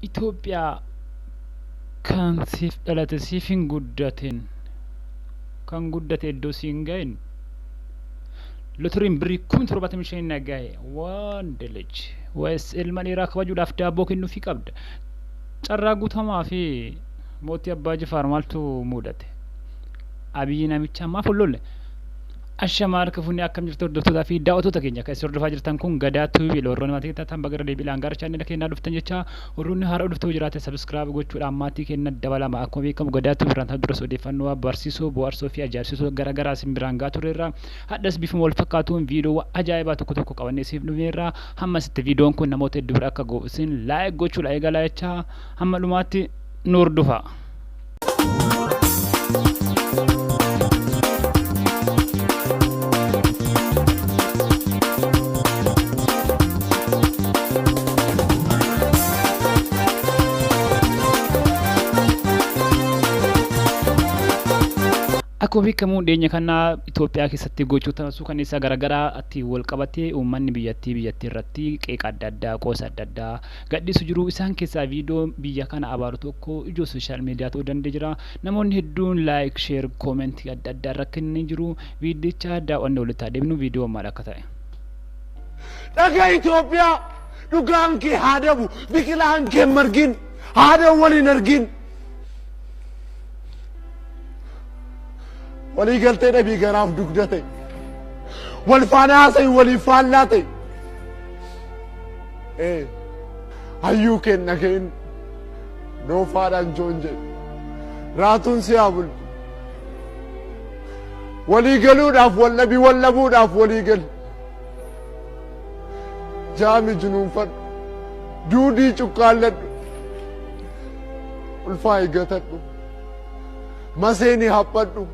Itoophiyaa kan siif dhalate siif hin guddatin, kan guddate iddoo si hin gahin, lotoriin birrii 75,000 na gahe. ወንድ ልጅ ወይስ ilma dhiiraa kabajuudhaaf daabboo kennuufii qabda. Carraa Guutamaa fi mootii Abbaa Jifaar maaltu mudate? Abiyyi namicha maaf ol lolle? Ashamaa, harka fuunee, akkam jirtu hordoftootaa fi daawwattoota keenya? Kan isin hordofaa jirtan kun Gadaa TV. Warroonni maatii taatan baga irra deebiidhaan gara chaanela keenyaa dhuftan jecha, warroonni haaraa dhuftoo jiraate subscribe gochuudhaan maatii keenya dabalama. Akkuma beekamu Gadaa TV irraan duras odeeffannoo barsiisoo, bohaarsoo fi ajaa'ibsiisoo gara garaa isin biraan gaa turreerra. Hadhas bifuma wal fakkaatuun viidiyoo ajaa'ibaa tokko tokko qabannee isiniif dhufneerra. Hamma asitti viidiyoon kun namoota hedduu bira akka ga'u isin like gochuudha eegalaa jecha, hamma dhumaatti nu hordofa. Akkuma beekamu dhiyeenya kana Itoophiyaa keessatti gochoota suukanneessaa garaagaraa itti wal qabatee uummanni biyyattii irratti qeeqa adda addaa, qoosa adda addaa gadhiisu jiru. Isaan keessaa viidiyoo biyya kana abaaru tokko ijoo social media ta'uu danda'ee jira. Namoonni hedduun like, share, commentii adda addaa irra kennanii jiru. Viidiyicha daawwannee walitti adeemnu, viidiyoo maal akka ta'e. Dhagaa Itoophiyaa, dhugaan kee haa dabu, biqilaan kee hin margin, haadha wal hin argin. Walii galtee dhabii garaaf dugda ta'e. Wal faana haasa'i waliif faallaa ta'e. Ee, hayyuu kee hin dhaga'in, doofaadhaan joon jedhe. Raatuun si haa bultu. Walii galuudhaaf wal dhabii, wal dhabuudhaaf walii gali. Jaami junuunfadhu. Duudii cuqqaalladhu. Ulfaa'i gatadhu. Maseeni haphadhu.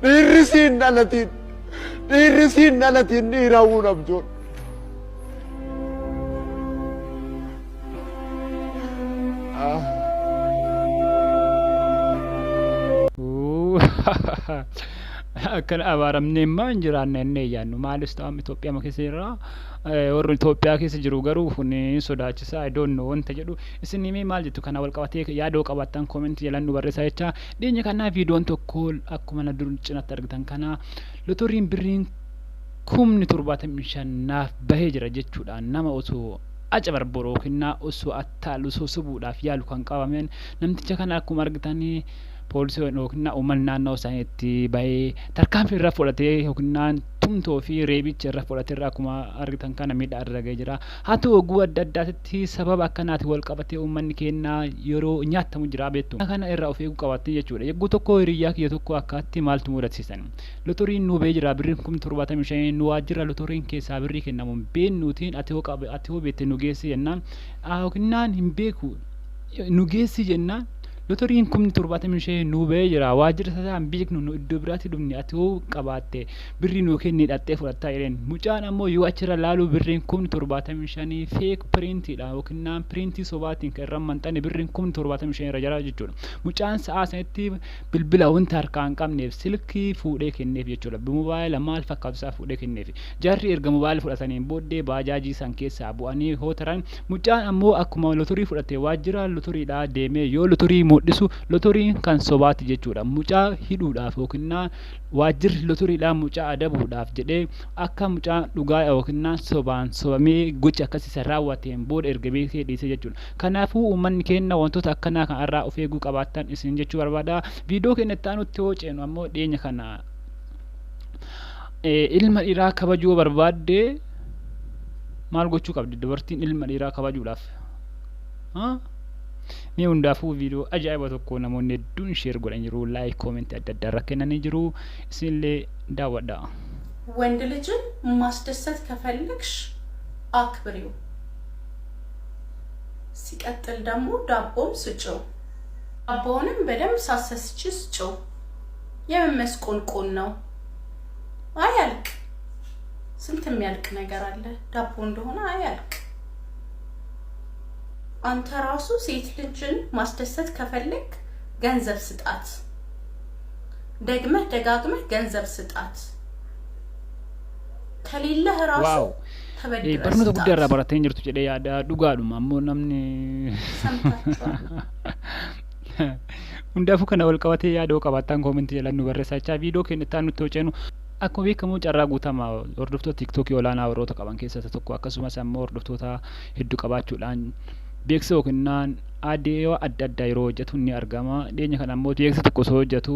Dhiirri siin dhalatiin. Dhiirri siin dhalatiin dhiiraawuun abjoodhu. Ah. Akkana abaaramnee maa hin jiraanne innee yaadnu maalis ta'am Itoophiyaa keessa jirra. Warri Itoophiyaa keessa jiru garuu kun sodaachisaa, I don't know wanta jedhu. Isin himee maal jettu? Kana wal qabatee yaadoo qabaattan commentii jalaan nu barreessaa jecha. Dhiyeenya kanaa viidiyoon tokko akkuma na dur cinatti argitan kana lotoriin birriin 75,000 naaf bahee jira jechuudha. Nama osoo acabarboru yookiin osoo attaalu, osoo sobuudhaaf yaalu kan qabameen namticha kana akkuma argitanii poolisii yookiin uummanni naannoo isaaniitti bahee tarkaanfii irra fudhatee yookiin tumtoo fi reebicha irra fudhatee irra akkuma argitan kana miidhaa irra gahee jira. Haa ta'u, oguu adda addaatitti sababa akkanaatiin wal qabatee uummanni keenya yeroo nyaatamu jira beektu. Kana irraa of eeguu qabaatanii jechuudha. Yogguu tokko hiriyyaa kiyya tokko akkaatti maaltu mudatsiisan? Lotoriin nu bahee jira birriin 75,000, nu waajjira lotoriin keessaa birrii kennamu beennuutiin ati hoo qabe, ati hoo beekte nu geessi jennaan, yookiin hin beeku nu geessi jennaan, lotoriin 75,000 nu bahee jira, waajjira isaa hin beeknu, nu iddoo biraatti dhufne, ati hoo qabaatte birrii nuu kenni dhaqxee fudhattaa jedheen. Mucaan ammoo yoo achirra laalu birriin 75,000 fake printiidha yookiin printii sobaatiin kan irra maxxane birriin 75,000 irra jira jechuudha. Mucaan sa'aa sanitti bilbila wanta harkaa hin qabneef silkii fuudhee kenneef jechuudha. Mobaayila maal fakkaatu isaa fuudhee kenneef. Jarri erga mobaayila fudhataniin booddee baajaajii san keessaa bu'anii hoo taran, mucaan ammoo akkuma lotorii fudhate waajjira lotoriidhaa deemee yoo lotorii mul'isu lotoriin kan sobaati jechuudha. Mucaa hidhuudhaaf yookiin waajjirri lotoriidhaa mucaa adabuudhaaf jedhee akka mucaan dhugaa yookiin sobaan sobamee gocha akkasii isa raawwateen booda erga beekee dhiisee jechuudha. Kanaafuu uummanni keenya wantoota akkanaa kanarraa of eeguu qabaattan isin jechuu barbaada. Viidiyoo keenya itti aanutti yoo ceenu ammoo dhiyeenya kana ilma dhiiraa kabajuu barbaadde maal gochuu qabdi dubartiin ilma dhiiraa kabajuudhaaf? Mee hundaafuu viidiyoo ajaa'iba tokko namoonni hedduun share godhan jiru, like, commentii adda addaa irra kennanii jiru, isinillee daawwadha. ወንድ ልጅን ማስደሰት ከፈለግሽ አክብሪው። ሲቀጥል ደግሞ ዳቦም ስጭው። ዳቦውንም በደንብ ሳሰስች ስጭው። የምን መስቆንቆን ነው? አያልቅ። ስንት የሚያልቅ ነገር አለ። ዳቦ እንደሆነ አያልቅ። አንተ ራሱ ሴት ልጅን ማስደሰት ከፈለግ ገንዘብ ስጣት። ደግመህ ደጋግመህ ገንዘብ ስጣት። ከሌለህ ራሱ Wow! ተበድረህ Barnoota guddaa irraa ስጣት። baratee hin jirtu jedhee yaada dhugaadhuma ammoo namni ሰምታችኋል። hundaafuu kana wal qabatee yaada qabaattan koomentii jalaan nu barreessaa jechaa viidiyoo keenya itti aanutti hojjennu akkuma beekamu carraa guutamaa hordoftoota tiiktookii olaanaa warroota qaban keessaa isa tokko akkasumas ammoo hordoftoota hedduu qabaachuudhaan beeksisa yookiin aadee adda addaa yeroo hojjetu ni argama. Dhiyeenya kana ammoo beeksisa tokko osoo hojjetu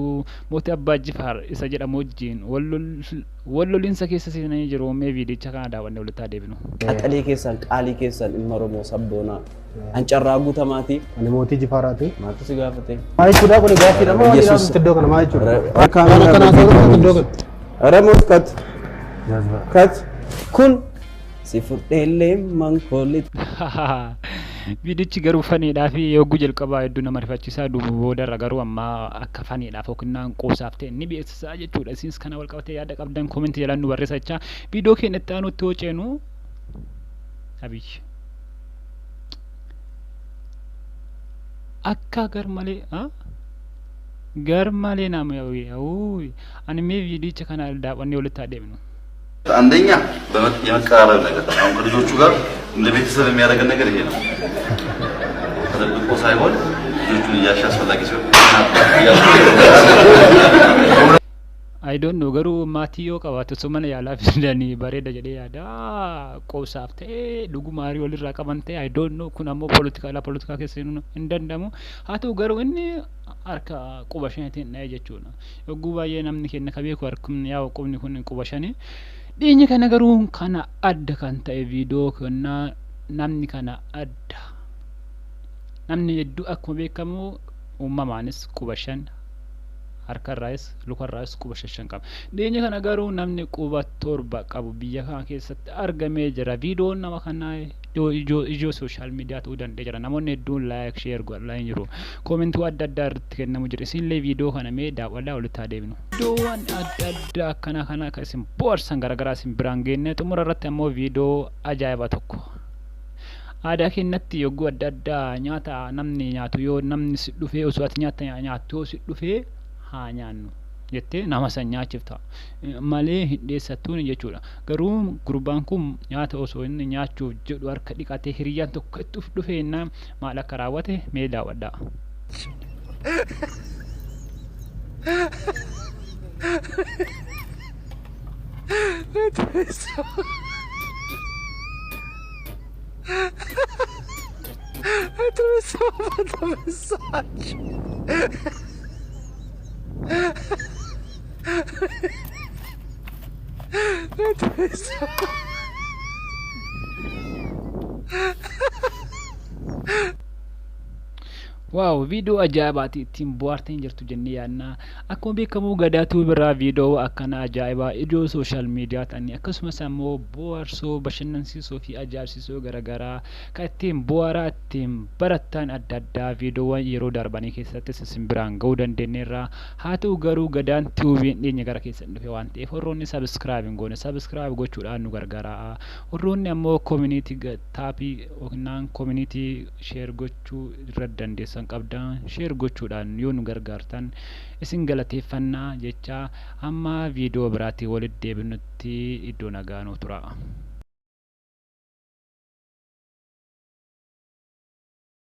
mootii Abbaa Jifaar isa jedhamu wajjin wal loliinsa keessa seenanii jiru. Mee viidicha kana daawwannee walitti haa deebinu. Qaxalee keessan qaalii keessan ilma Oromoo sabboonaa. An carraa guutamaati. Ani mootii Jifaaraati. Maaltu si gaafate? Maal jechuudha kun gaaffiidha moo waan Yesuus. iddoo kana maal jechuudha? Akka Waan akkanaa ta'u iddoo kana. Oromoos kat. Kat. Kun si fudheellee mankoolli. Viidichi garuu faniidhaa fi yogguu jalqabaa hedduu nama rifachiisaa duuba boodarra garuu amma akka faniidhaaf yookiin qoosaaf ta'e ni beeksisaa jechuudha. Isinis kana wal qabatee yaada qabdan koomentii jalaan nu barreessaa jechaa viidiyoo keenya itti aanutti yoo ceenu Abiyyi. Akka garmalee garmalee nama ani mee viidicha kana daawwannee walitti haa deebinu. አንደኛ የመቀራረብ ነገር አሁን ከልጆቹ ጋር እንደ ቤተሰብ የሚያደርገን ነገር ይሄ ነው። ተደብቆ ሳይሆን ልጆቹን እያሻ አስፈላጊ ሲሆን I don't know garuu maatii yoo qabaate osoo mana yaalaa fidanii bareeda jedhee yaada qoosaaf ta'ee dhuguma aarii walirraa qaban ta'e I don't know kun ammoo poolitikaadha poolitikaa keessa seenuun hin danda'amu haa ta'u garuu inni harka quba shaniitiin dha'e jechuudha yogguu baay'ee namni keenya ka beeku harkumni yaa qubni kun quba shani dhiyeenya kana garuu kana adda kan ta'e viidiyoo kana namni kana adda namni hedduu akkuma beekamu uumamaanis quba shan harkarraayis lukarraayis quba shan qaba. Dhiyeenya kana garuu namni quba torba qabu biyya kana keessatti argamee jira. Viidiyoon nama kanaa ijoo ijoo sooshaal miidiyaa ta'uu danda'ee jira. Namoonni hedduun like share godhaa hin jiru. Koomentii adda addaa irratti kennamu jira. Isinillee viidiyoo kana mee daawwadhaa walitti haa deebinu. Viidiyoowwan adda addaa akkana kana akka isin bohaarsan garaagaraa isin biraan geenne xumura irratti ammoo viidiyoo ajaa'ibaa tokko. Aadaa keenyatti yogguu adda addaa nyaata namni nyaatu yoo namni si dhufee osoo ati nyaata nyaattu yoo si dhufee haa nyaannu jettee nama san nyaachifta malee hin dhiyeessattuun jechuudha. Garuu gurbaan kun nyaata osoo inni nyaachuuf jedhu harka dhiqatee hiriyyaan tokko itti uf dhufee jennaan maal akka raawwate mee daawwadhaa. Waaw viidiyoo ajaa'ibaati ittiin bohaartanii jirtu jennee yaadna. Akkuma beekamu Gadaatuu biraa viidiyoo akkana ajaa'ibaa ijoo sooshaal miidiyaa ta'anii akkasumas ammoo bohaarsoo bashannansiisoo fi ajaa'ibsiisoo garaagaraa kan ittiin bohaaraa ittiin barattan adda addaa viidiyoowwan yeroo darbanii keessattis isin biraan ga'uu dandeenyeerra. Haa ta'u garuu Gadaan Tiyuubiin dhiyeenya gara keessan dhufe waan ta'eef warroonni subscribe hin goone subscribe gochuudhaan nu gargaara. Warroonni ammoo community taabii yookiin community share gochuu irra dandeessan qabdan share gochuudhaan yoo nu gargaartan isin galateeffannaa jecha hamma viidiyoo biraatti walitti deebinutti iddoo nagaa nuu tura.